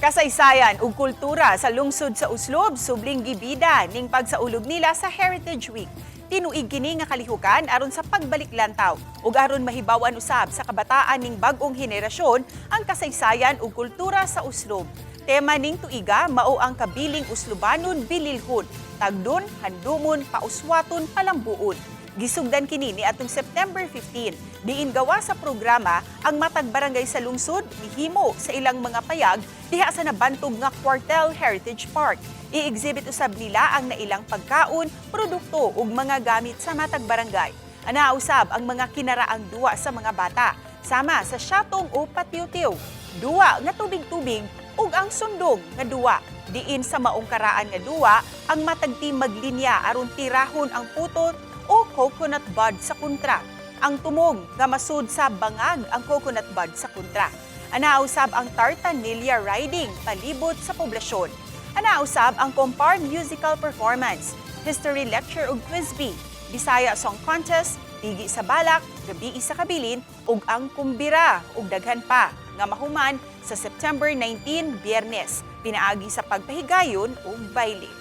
Kasaysayan ug kultura sa lungsod sa Oslob subling gibida ning pagsaulog nila sa Heritage Week. Tinuig kini nga kalihukan aron sa pagbalik lantaw ug aron mahibaw-an usab sa kabataan ning bag-ong henerasyon ang kasaysayan ug kultura sa Oslob. Tema ning tuiga mao ang kabiling Uslobanon bililhon, tagdon, handumon, pauswaton, palambuon. Gisugdan kini ni atong September 15. Diin gawa sa programa ang matag barangay sa lungsod nihimo sa ilang mga payag diha sa nabantog nga Cuartel Heritage Park. I-exhibit usab nila ang nailang pagkaon, produkto ug mga gamit sa matag barangay. Ana usab ang mga kinaraang duwa sa mga bata, sama sa syatong o patiw-tiw, duwa nga tubig-tubig ug ang sundong nga duwa. Diin sa maong karaan nga duwa, ang matag team maglinya aron tirahon ang putot o coconut bud sa kontra. Ang tumong nga masud sa bangag ang coconut bud sa kontra. Ana usab ang Tartanilla riding palibot sa poblasyon. Ana usab ang Compar musical performance, history lecture ug quiz bee, Bisaya Song Contest, Tigi sa Balak, Gabii sa Kabilin ug ang Kumbira ug daghan pa nga mahuman sa September 19, Biyernes, pinaagi sa pagpahigayon ug bayle.